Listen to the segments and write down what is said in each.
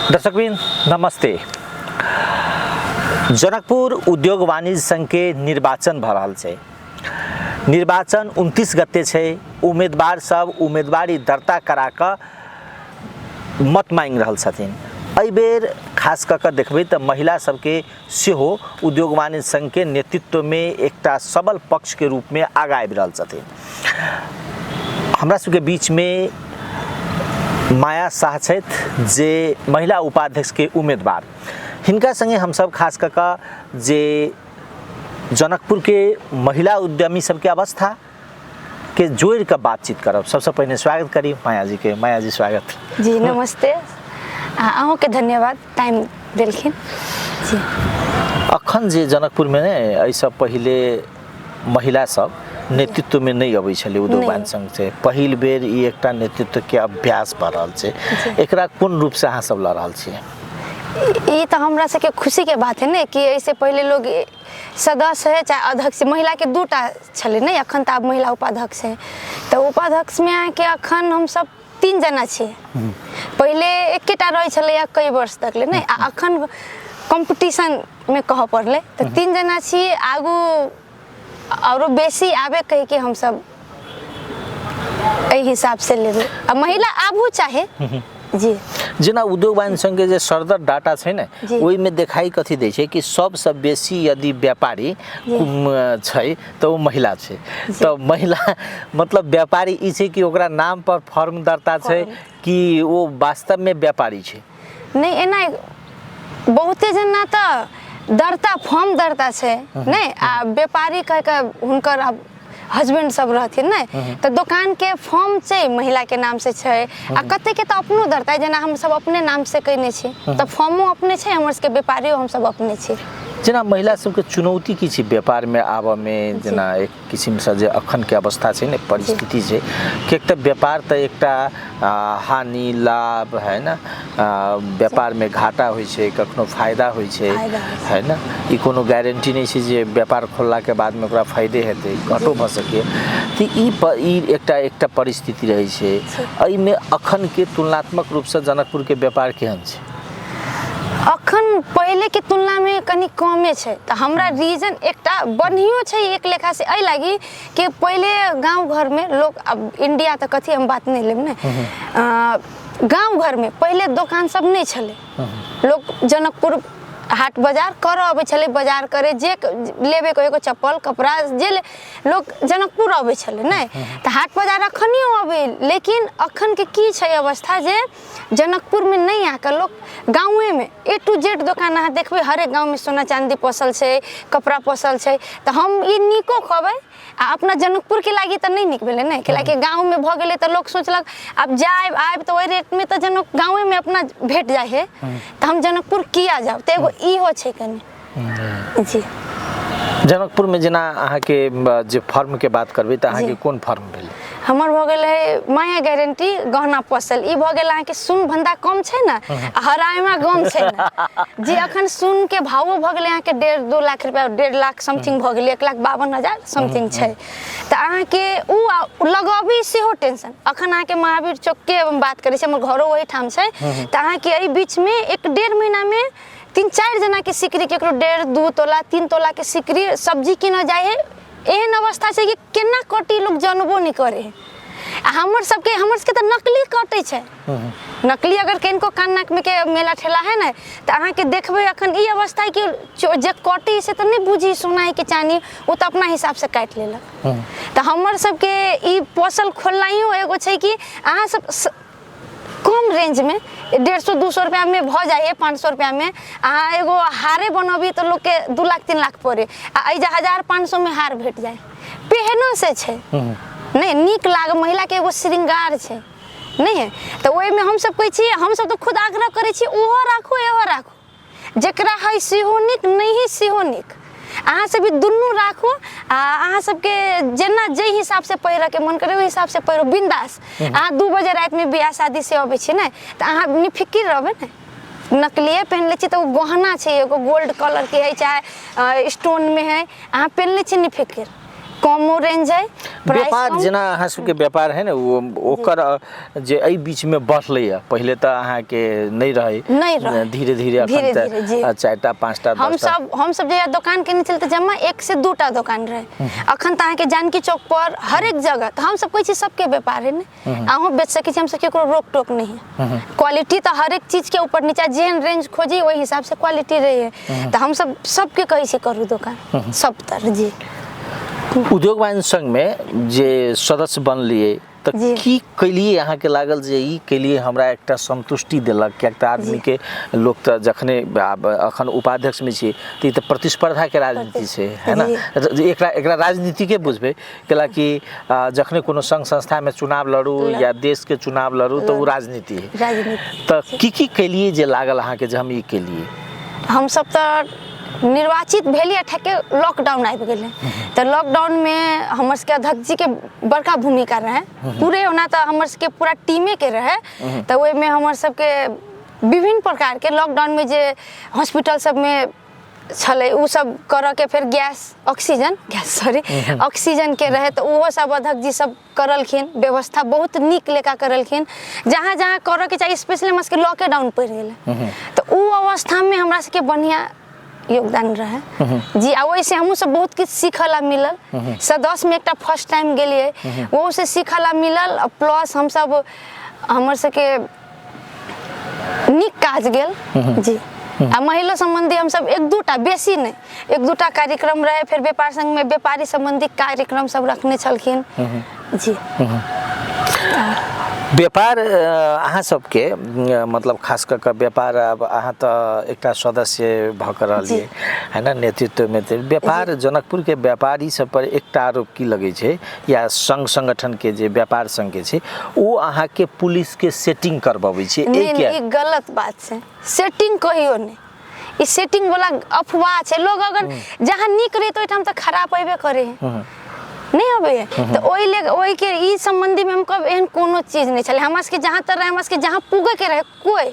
दर्शकवृंद नमस्ते। जनकपुर उद्योग वाणिज्य संघ के निर्वाचन भऽ रहल छै। निर्वाचन 29 गते छै। उम्मीदवार सब उम्मीदवारी दर्ता करा कऽ मत मांगि रहल छथिन। एहि बेर खास कऽ कऽ देखबै तऽ महिला सबके सेहो उद्योग वाणिज्य संघ के नेतृत्व में एकटा सबल पक्ष के रूप में आगा आबि रहल छथिन। हमरा सबके बीच में माया शाह छथि जे महिला उपाध्यक्ष के उम्मीदवार। हिनका संगे हमसब खास कऽ कऽ जे जनकपुर के महिला उद्यमी सबके अवस्था के जोड़ि कऽ बातचीत करब। सबसँ पहिने स्वागत करी माया जी के। माया जी स्वागत। जी नमस्ते, अहूँके धन्यवाद टाइम देलखिन जी। अखन जे जनकपुरमे ने एहिसँ पहिले महिला सब नेतृत्वमे नहि अबै छलै उद्योग वाणिज्य संघ से, पहिल बेर ई एकटा नेतृत्वके अभ्यास भऽ रहल छै। एकरा कोन रूपसँ अहाँ सब लऽ रहल छियै? ई तऽ हमरा सबके खुशीके बात है ने कि एहिसँ पहिले लोग सदस्य है चाहे अध्यक्ष, महिलाके दूटा छलै ने, अखन तऽ आब महिला उपाध्यक्ष है। तऽ उपाध्यक्षमे अहाँके अखन हमसब 3 जना छियै। पहिले एकेटा रहै छलैया कई वर्ष तक ले ने, आ अखन कॉम्पिटिशनमे कहऽ पड़लै तऽ 3 जना छी। आगू औरो बेसी आबे कहि के हमसब एहि हिसाब से लेबै, आ महिला आबू चाहे जी। जेना उद्योग वाणिज्य संघ के जे सरदर डाटा छै ने, ओहिमे देखाई कथी दै छै कि सबसँ बेसी यदि व्यापारी छै तऽ ओ महिला छै। तऽ महिला मतलब व्यापारी ई छै कि ओकरा नाम पर फॉर्म दर्ता छै कि ओ वास्तवमे व्यापारी छै? नहि, एना बहुते जना तऽ दर्ता फॉर्म दर्ता छै नहि, आ व्यापारी कह के हुनकर आब हस्बैंड सब रहथिन ने, तऽ दोकान के फॉर्म छै महिला के नाम से छै, आ कते के तऽ अपनो दर्ता, जेना हम सब अपने नाम से कयने छी तऽ फॉर्मो अपने छै हमर सबके, व्यापारियो हम सब अपने छी। जेना महिला सबके चुनौती की छै व्यापारमे आबऽमे? जेना एक किसिमसँ जे अखनके अवस्था छै ने, परिस्थिति छै कि एक तऽ व्यापार तऽ एकटा हानि लाभ है ने, व्यापारमे घाटा होइ छै, कखनो फायदा होइ छै है ने। ई कोनो गारंटी नहि छै जे व्यापार खोललाके बादमे ओकरा फायदे हेतै, घाटो भऽ सकैए। तऽ ई एकटा एकटा परिस्थिति रहै छै। एहिमे अखनके तुलनात्मक रूपसँ जनकपुरके व्यापार केहन छै? अखन पहिलेके तुलनामे कनि कमे छै। तऽ हमरा रीजन एकटा बढ़ियो छै एक लेखा से एहि लागी कि पहिले गाँव घरमे लोक, अब इंडिया तऽ कथी हम बात नहि लेब ने, गाँव घरमे पहिले दोकान सब नहि छलै, लोक जनकपुर हाट बाजार करऽ अबै छलै, बाजार करे जे लेबे के एगो चप्पल कपड़ा जे लोक जनकपुर अबै छलै नहि, तऽ हाट बाजार अखनियो अबै। लेकिन अखनके की छै अवस्था जे जनकपुरमे नहि आके लोक गाँवेमे ए टू जेड दोकान अहाँ देखबै, हरेक गाँवमे सोना चाँदी पसल छै, कपड़ा पसल छै। तऽ हम ई नीको कहबै आ अपना जनकपुरके लागी तऽ नहि नीक भेलै ने, कैलाकि गाँवमे भऽ गेलै तऽ लोक सोचलक आब जायब आयब तऽ ओहि रेटमे तऽ जनक गाँवेमे अपना भेट जाइ है, तऽ हम जनकपुर किया जाउ? तऽ एगो इहो छै कनि जी। जनकपुरमे जेना अहाँके जे फर्मके बात करबै तऽ अहाँके कोन फर्म भेलै? हमर भऽ गेल है माया गारंटी गहना पसल। ई भऽ गेल अहाँके सुन भंदा कम छै ने, आ हराइमा गम छै ने जी। अखन सुन के भावो भऽ गेलै अहाँके 1.5-2 लाख रुपया, 1.5 लाख समथिंग भऽ गेलै, 1,52,000 समथिंग छै। तऽ अहाँके उ लगबी सेहो टेंशन। अखन अहाँके महावीर चौक के हम बात करै छी, हमर घरो ओहिठाम छै। तऽ अहाँके एहि बीचमे 1-1.5 महीनामे 3-4 जनाके सिकरी, केकरो 1.5-2 तोला 3 तोलाके सिकरी सब्जी कीनऽ जाइ है। एहन अवस्था छै कि केना कटी लोक जानबो नहि करे है। आ हमर सबके तऽ नकली कटै छै। नकली अगर किनको कान नाकमे के मेला ठेला है ने, तऽ अहाँके देखबै अखन ई अवस्था है कि जे कटी से तऽ नहि बुझी सोना है कि चानी, ओ तऽ अपना हिसाबसँ काटि लेलक। तऽ हमर सबके ई पसल खोलनाइयो एगो छै कि अहाँ सब कम रेंजमे 150-200 रुपैआमे भऽ जाइ है, 500 रुपैआमे अहाँ एगो हारे बनबी तऽ लोकके 2 लाख 3 लाख पड़े, आ एहि जे 1500मे हार भेट जाय। पेहनो से छै नहि नीक लाग, महिलाके एगो श्रृंगार छै नहि है। तऽ ओहिमे हमसब कहै छी, हमसब तऽ खुद आग्रह करै छी, ओहो राखू इहो राखू, जकरा है सेहो नीक, नहि है सेहो नीक, अहाँ सब भी दुनू राखू। आ अहाँ सबके जेना जाहि हिसाबसँ पहिरऽके मन करे ओहि हिसाबसँ पहिरू बिंदास। अहाँ 2 बजे रातिमे बियाह शादी से अबै छी ने, तऽ अहाँ निफिकिर रहबै ने। नकलिए पहिन लै छी तऽ ओ गहना छै, एगो गोल्ड कलरके है चाहे स्टोनमे है, अहाँ पहिन लै छी निफिकिर। कमो रेंज है, प्राइस व्यापार कम। जेना अहाँ सबके व्यापार है ने, ओ ओकर जे एहि बीचमे बढ़लैए, पहिले तऽ अहाँके नहि रहै, नहि रहै। धीरे धीरे अखन धीरे धीरे, जी। तऽ 4टा 5टा हम 10टा। सब हम सब जहिया दोकान केने छल तऽ जमा 1 से 2टा दोकान रहे। अखन तऽ अहाँके जानकी चौक पर हरेक जगह, तऽ हम सब कहै छी सबके व्यापार है ने, अहूँ बेच सकै छी, हम सब केकरो रोक टोक नहीं है। क्वालिटी तऽ हरेक चीज के ऊपर नीचा जेहन रेंज खोजी ओहि हिसाब से क्वालिटी रहे है। तऽ हम सब सबके कहै छी करू दोकान सब तर। जी। उद्योग वाणिज्य संघमे जे सदस्य बनलियै तऽ जी। की कैलियै, अहाँके लागल जे ई कैलियै हमरा एकटा संतुष्टि देलक? किएक तऽ आदमीके लोक तऽ जखने आब अखन उपाध्यक्षमे छियै तऽ ई तऽ प्रतिस्पर्धाके राजनीति छै, है ने? जी। एकरा एकरा राजनीतिके बुझबै, कैलाकि जखने कोनो संघ संस्थामे चुनाव लड़ू या देशके चुनाव लड़ू तऽ ओ राजनीति है। राजनीति। तऽ की की कैलियै जे लागल अहाँके जे हम ई कैलियै? हमसब तऽ निर्वाचित भेलियै, ठेके लॉकडाउन आबि गेलै, तऽ लॉकडाउनमे हमर सबके अध्यक्ष जीके बड़का भूमिका रहै पूरे। ओना तऽ हमर सबके पूरा टीमेके रहै, तऽ ओहिमे हमर सबके विभिन्न प्रकारके लॉकडाउनमे जे हॉस्पिटल सबमे छलै ओ सब करऽके, फेर गैस ऑक्सीजन, गैस सॉरी, ऑक्सीजनके रहै, तऽ ओहो सब अध्यक्ष जी सब करलखिन व्यवस्था, बहुत नीक लेखा करलखिन जहाँ जहाँ करऽके चाही। स्पेशली हमरा सबके लॉकेडाउन पड़ि गेलै, तऽ ओ अवस्थामे हमरा सबके बढ़िआँ योगदान रहै जी। आ ओहिसँ हमहूँ सब बहुत किछु सीखऽ ला मिलल। सदस्यमे एकटा फर्स्ट टाइम गेलियै, ओहूसँ सीखऽ ला मिलल, आ प्लस हमसब हमर सबके नीक काज गेल जी। आ महिला सम्बन्धी हमसब एक दूटा, बेसी नहि, एक दूटा कार्यक्रम रहे। फेर व्यापार संघमे व्यापारी सम्बन्धी कार्यक्रम सब रखने छलखिन जी। व्यापार अहाँ सबके मतलब खास कऽ कऽ व्यापार, आब अहाँ तऽ एकटा सदस्य भऽ कऽ रहलियै है ने नेतृत्वमे, तऽ व्यापार जनकपुरके व्यापारी सब पर एकटा आरोप की लगै छै या संघ संगठनके जे व्यापार संघके छै ओ अहाँके पुलिसके सेटिंग करबबै छै? नहि नहि, ई गलत बात छै। सेटिंग कहियो नहि, ई सेटिंग वाला अफवाह छै। लोग अगर जहाँ नीक रहे तऽ ओहिठाम तऽ खराब अयबे करे है, नहि अबै है? तऽ ओहि ले ओहिके ई सम्बन्धीमे हम कहब एहन कोनो चीज नहि छलै। हमरा सबके जहाँ तक रहै, हमरा सबके जहाँ पुगैके रहै, कोइ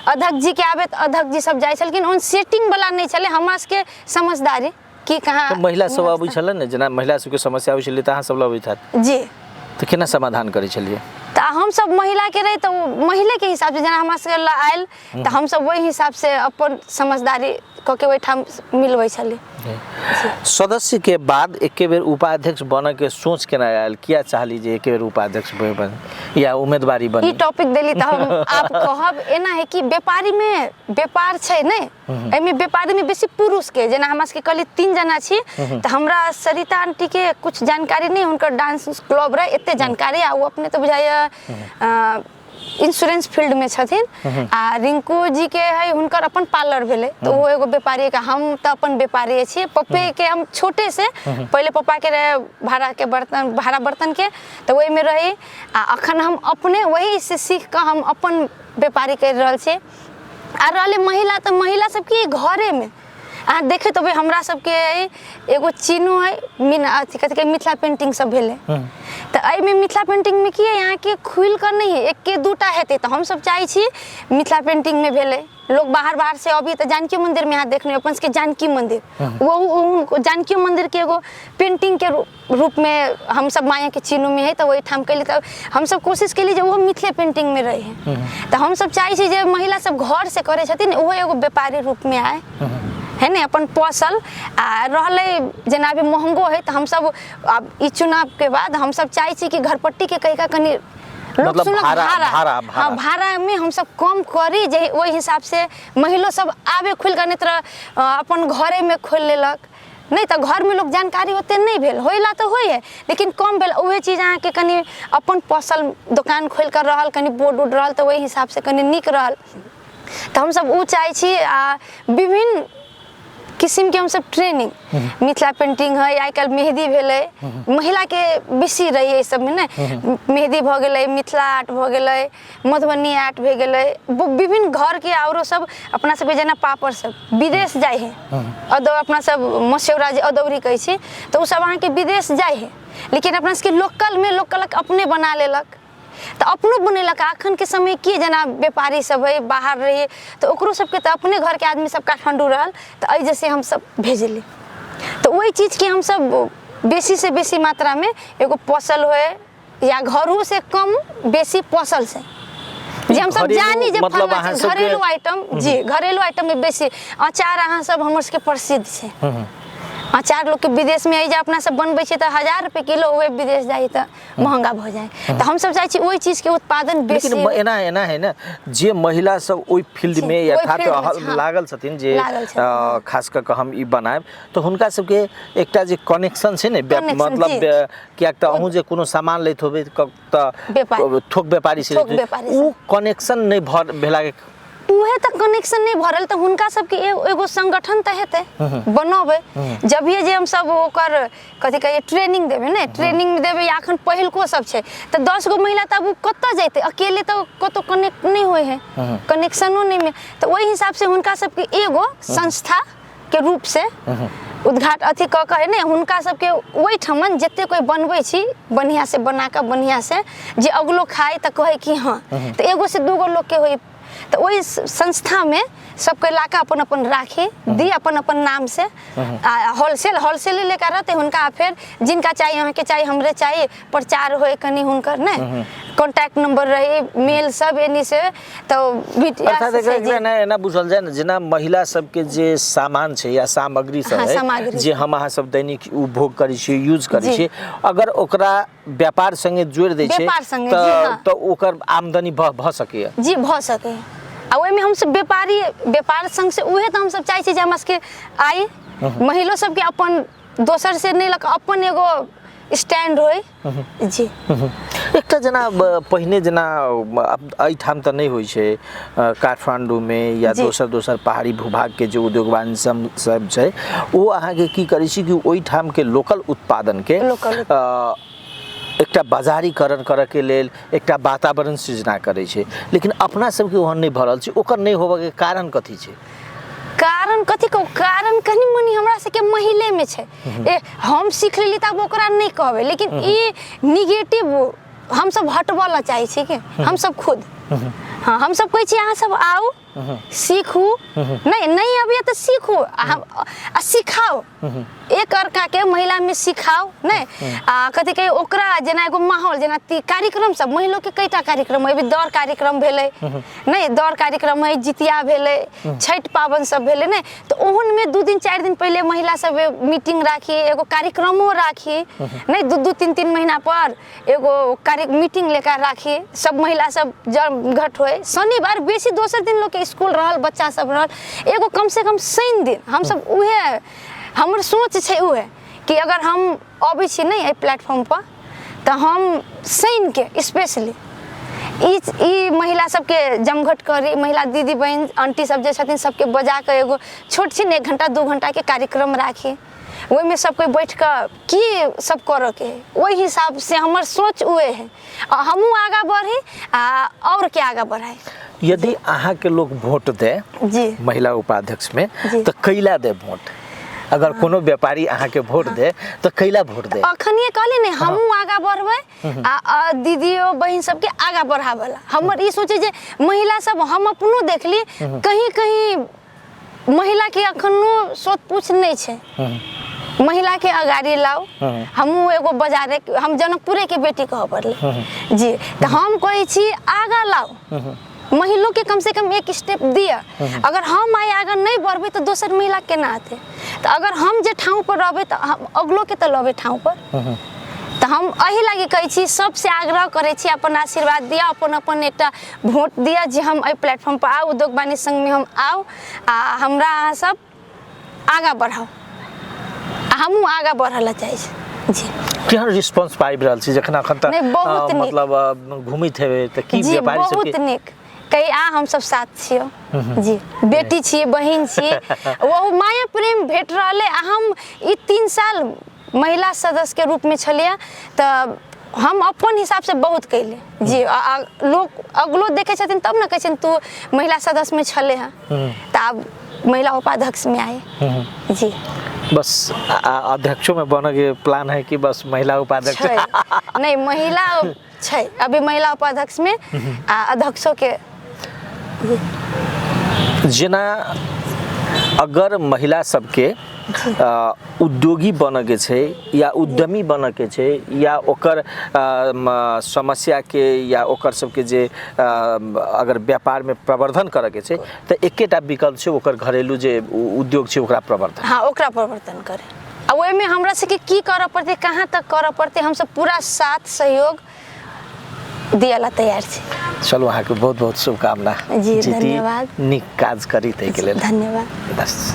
अध्यक्ष जीके आबै तऽ अध्यक्ष जी सब जाइ छलखिन। ओहन सेटिंग वाला नहि छलै, हमरा सबके समझदारी की कहाँ। तऽ महिला सब अबै छलै ने, जेना महिला सबके समस्या अबै छलै तऽ अहाँ सब लबैत हैत? जी। तऽ केना समाधान करै छलियै? तऽ हमसब महिलाके रहै तऽ ओ महिलेके हिसाबसँ, जेना हमरा सबके लए आयल तऽ हमसब ओहि हिसाबसँ अपन समझदारी कऽ के ओहिठाम मिलबै छलियै। सदस्य के बाद एके बेर उपाध्यक्ष बनऽ के सोच केना आयल? किया चाहली जे एके बेर उपाध्यक्ष बन या उम्मीदवारी ई बनी? टॉपिक देली तऽ हम आब कहब एना है कि व्यापारीमे व्यापार छै ने, एहिमे व्यापारीमे बेसी पुरुषके, जेना हमरा सबके कहली 3 जना छी, तऽ हमरा सरिता आंटीके कुछ जानकारी नहि, हुनकर डांस क्लब रहै एते जानकारी, आ ओ अपने तऽ बुझाइए इंश्योरेंस फील्ड में छथिन, आ रिंकू जी के है हुनकर अपन पार्लर भेलै, तऽ ओ एगो व्यापारी के। हम तऽ अपन व्यापारी छियै। पप्पे के हम छोटे से, पहिले पप्पा के रहे भाड़ा के बर्तन, भाड़ा बर्तन के, तऽ ओहिमे रही, आ अखन हम अपने वही से सीख कऽ हम अपन व्यापारी करि रहल छी। आ रहलै महिला, तऽ महिला सबके घरेमे अहाँ देखैत होबै, हमरा सबके एगो चीनो है मीना अथी कथी कहै मिथिला पेंटिंग सब भेलै, तऽ एहिमे मिथिला पेंटिंगमे की है अहाँके खुलि कऽ नहि है, एके दूटा हेतै। तऽ हमसब चाहै छी मिथिला पेंटिंगमे भेलै, लोग बाहर बाहर से अभी तऽ जानकी मंदिरमे अहाँ देखने, अपन सबके जानकी मंदिर, ओहू जानकी मंदिरके एगो पेंटिंगके रूपमे हमसब मायाके चीनोमे है, तऽ ओहिठाम केली। तऽ हमसब कोशिश केली जे ओहो मिथिले पेंटिंगमे रहै। तऽ हमसब चाहै छी जे महिला सब घरसँ करै छथिन ओहो एगो व्यापारी रूपमे आय है ने अपन पसल। आ रहलै जेना अभी महंगो है, तऽ हमसब आब ई चुनावके बाद हमसब चाहै छी कि घरपट्टीके कहिका कनि लोक मतलब सुनक, भाड़ा भाड़ा भाड़ा हाँ भाड़ा भाड़ामे हमसब कम करी जे ओहि हिसाबसँ महिलो सब आबे खुलि कऽ, नहि तऽ अपन घरेमे खोलि लेलक। नहि तऽ घरमे लोक जानकारी ओते नहि भेल, होइला तऽ होइ हइ लेकिन कम भेल। उहे चीज अहाँके कनि अपन पसल दोकान खोलि कऽ रहल, कनि बोर्ड उर्ड रहल, तऽ ओहि हिसाबसँ कनि नीक रहल। तऽ हमसब ओ चाहै छी। आ विभिन्न किसिमके हमसब ट्रेनिंग, मिथिला पेंटिंग है, आइ काल्हि मेहदी भेलै, महिलाके बेसी रहै एहि सबमे ने, मेहदी भऽ गेलै, मिथिला आर्ट भऽ गेलै, मधुबनी आर्ट भए गेलै, विभिन्न घरके आओरो सब अपना सबके जेना पापड़ सब विदेश जाइ है, अदौ अपना सब मस्यौरा जे अदौरी कहै छी, तऽ ओ सब अहाँके विदेश जाइ है, लेकिन अपना सबके लोकलमे लोकलक अपने बना लेलक तऽ अपनो बनेलक। अखनके समय की जेना व्यापारी सब है बाहर रहै, तऽ ओकरो सबके तऽ अपने घरके आदमी सब काठमाण्डू रहल, तऽ एहि जैसे हमसब भेजली, तऽ ओहि चीजके हमसब बेसी से बेसी मात्रामे एगो पसल होय या घरो से कम बेसी पसल से जे हमसब घरेलू जानी जे मतलब फलना अहाँ चीज सबके- घरेलू आइटम जी, घरेलू आइटम में बेसी अचार अहाँ सब हमर सबके प्रसिद्ध छै। अचार लोग के विदेश में जे अपना सब बनबै छै तऽ 1000 रुपए किलो, ओहे विदेश जाइ तऽ महंगा भऽ जाइ। तऽ हमसब चाहै छी ओहि चीज के उत्पादन बेसी। लेकिन एना एना है ने जे महिला सब ओहि फील्ड में ओहि यथार्थ फील्ड में छै, हाँ। लागल छथिन जे लागल छथिन, हाँ। खास कऽ कऽ हम ई बनायब तऽ हुनका सबके एकटा जे कनेक्शन छै ने कनेक्शन, मतलब जी। किएक तऽ अहूँ जे कोनो सामान लैत होबै तऽ व्यापारी। थोक व्यापारी से थोक लैत होबै, व्यापारी से। ओ कनेक्शन नहि भऽ भेला के उहे तऽ कनेक्शन नहि भरल तऽ हुनका सबके एगो संगठन तऽ हेतै बनबै। जभिए जे हमसब ओकर कथी कहैए ट्रेनिंग देबै ने, ट्रेनिंग देबै या अखन पहिलको सब छै तऽ 10 गो महिला तऽ आब ओ कतऽ जेतै अकेले, तऽ कतौ कनेक्ट नहि होइ है, कनेक्शनो नहि मिल, तऽ ओहि हिसाब से हुनका सबके एगो संस्था के रूप से उद्घाटन अथी कऽ कऽ है ने हुनका सबके ओहिठमन जते कोइ बनबै छी बढ़िआँ से बना कऽ बढ़िआँ से जे अगलो खाइ तऽ कहै कि हँ, तऽ एगो से दूगो लोकके होइ, तऽ ओहि संस्थामे सबके ला कऽ अपन अपन राखी दी अपन अपन नाम से, आ होलसेल होलसेले लेकर रहतै हुनका, फेर जिनका चाही अहाँके चाही हमरे चाही, प्रचार होय कनि हुनकर ने कॉन्टैक्ट नंबर रही मेल सब एनी से तऽ अर्थात एकरा एकरा एना एना बुझल जाय ने जेना महिला सबके जे सामान छै या सामग्री सब हाँ, है सामग्री। जे हम अहाँ सब दैनिक उपभोग करै छी यूज करै जी। छी, अगर ओकरा व्यापार संगे जोड़ि दै छै व्यापार संगे, जी, तऽ हाँ। तऽ ओकर आमदनी भऽ सकैए। जी भऽ सकै। आ ओहिमे हमसब व्यापारी व्यापार संग से उहे तऽ हमसब चाहै छी जे हमरा सबके आइ महिलो सबके अपन दोसर से नहि लऽ कऽ अपन एगो स्टैंड होय। जी। एकटा जेना पहिने जेना एहिठाम तऽ नहि होइ छै, काठमाण्डूमे या दोसर दोसर पहाड़ी भूभागके जे उद्योग वाणिज्य सब छै ओ अहाँके की करै छै कि ओहिठामके लोकल उत्पादनके एकटा बाजारीकरण करऽके लेल एकटा वातावरण सृजना करै छै, लेकिन अपना सबके ओहन नहि भऽ रहल छै। ओकर नहि होबऽके कारण कथी छै? कारण कथी कहू, कारण कनि मनि हमरा सबके महिलेमे छै। ए हम सीख लेली तऽ आब ओकरा नहि कहबै, लेकिन ई निगेटिव हमसब हटबऽ लए चाहै छी कि हमसब खुद, हाँ हमसब कहै छी अहाँ सब आउ सीखू, नहि नहि अबैया तऽ सीखू आ सिखाउ, एक अर्का के महिला में सिखाउ नहि। आ कथी कही ओकरा जेना एगो माहौल जेना कार्यक्रम सब महिलो के कईटा कार्यक्रम है, अभी दौड़ कार्यक्रम भेलै नहि, दौड़ कार्यक्रम है, जितिया भेलै, छठि पाबनि सब भेलै नहि, तऽ ओहन में 2 दिन 4 दिन पहिले महिला सब मीटिंग राखी, एगो कार्यक्रमो राखी नहि, 2-2 3-3 महीना पर एगो कार्य मीटिंग लेकर राखी, सब महिला सब जमघट होय। शनिवार बेसी दोसर दिन लोग के स्कूल रहल, बच्चा सब रहल, एगो कम से कम शनि दिन हम सब उहे हमर सोच छै उहे कि अगर हम अबै छी नहि एहि प्लेटफॉर्म पर तऽ हम शनि के स्पेशली ई महिला सबके जमघट करी, महिला दीदी बहिन आंटी सब जे छथिन सबके बजा कऽ एगो छोट छिन 1 घंटा 2 घंटा के कार्यक्रम राखी, ओहिमे सब कोइ बैठ कऽ की सब करऽ के है ओहि हिसाब से हमर सोच उहे है, आ हमहूँ आगाँ बढ़ी आ और के आगाँ बढ़ाई। यदि अहाँके लोग वोट दे जी महिला उपाध्यक्ष में जी। तऽ कैला दे वोट? अगर कोनो व्यापारी अहाँके वोट दे तऽ कैला वोट दे? अखनिए कहली ने हमहूँ आगाँ बढ़बै आ दीदियो बहिन सबके आगाँ बढ़ाबऽ ला। हमर ई सोचे जे महिला सब हम अपनो देखली कहीं कहीं महिला के अखनो सोच पूछ नहीं छै, महिला के अगाड़ी लाओ। हमहूँ एगो बाजारे, हम जनकपुरे के बेटी कहऽ पड़लै जी, तऽ हम कहै छी आगाँ लाओ महिलो के, कम से कम एक स्टेप दिअ। अगर हम आइ आगाँ नहीं बढ़बै तऽ दोसर महिला केना अतै? तऽ अगर हम जे ठाउँ पर रहबै तऽ हम अगलो के तऽ लबै ठाउँ पर। तऽ हम एहि लागि कहै छी सबसे आग्रह करै छी अपन आशीर्वाद दिअ, अपन अपन एकटा वोट दिअ जे हम एहि प्लेटफॉर्म पर आउ, उद्योग वाणिज्य संघमे हम आउ आ हमरा अहाँ सब आगाँ बढ़ाउ आ हमहूँ आगाँ बढ़ऽ लए चाहै छी। जी केहन रिस्पॉन्स पाबि रहल छी जखन अखन तक? नहि, बहुत नीक। मतलब घुमैत हेबै तऽ की जी व्यापारी बहुत सबके? नीक, कही आ हम सब साथ छियौ जी, बेटी छियै बहिन छियै, ओहो माया प्रेम भेट रहल है। आ हम ई 3 साल महिला सदस्य के रूप में छलियै तऽ हम अपन हिसाब से बहुत कैलियै जी। लोक अगलो देखै छथिन तब ने कहै छथिन तू महिला सदस्य में छलै हँ, तऽ आब महिला उपाध्यक्ष में आए जी। बस अध्यक्षों में बनऽ के प्लान है कि बस महिला उपाध्यक्ष? छै नहीं, महिला छै अभी महिला उपाध्यक्ष में आ अध्यक्षों के। जेना अगर महिला सबके उद्योगी बनऽके छै या उद्यमी बनऽके छै या ओकर समस्याके या ओकर सबके जे अगर व्यापारमे प्रवर्धन करऽके छै तऽ एकेटा विकल्प छै, ओकर घरेलू जे उद्योग छै ओकरा प्रवर्धन। हाँ, ओकरा प्रवर्धन करे। आ ओहिमे हमरा सबके की करऽ पड़तै, कहाँ तक करऽ पड़तै, हमसब पूरा साथ सहयोग दिअ ला तैयार छी। चलू, अहाँके बहुत बहुत शुभकामना। जी, धन्यवाद। नीक काज करी ताहिके लेल धन्यवाद। बस।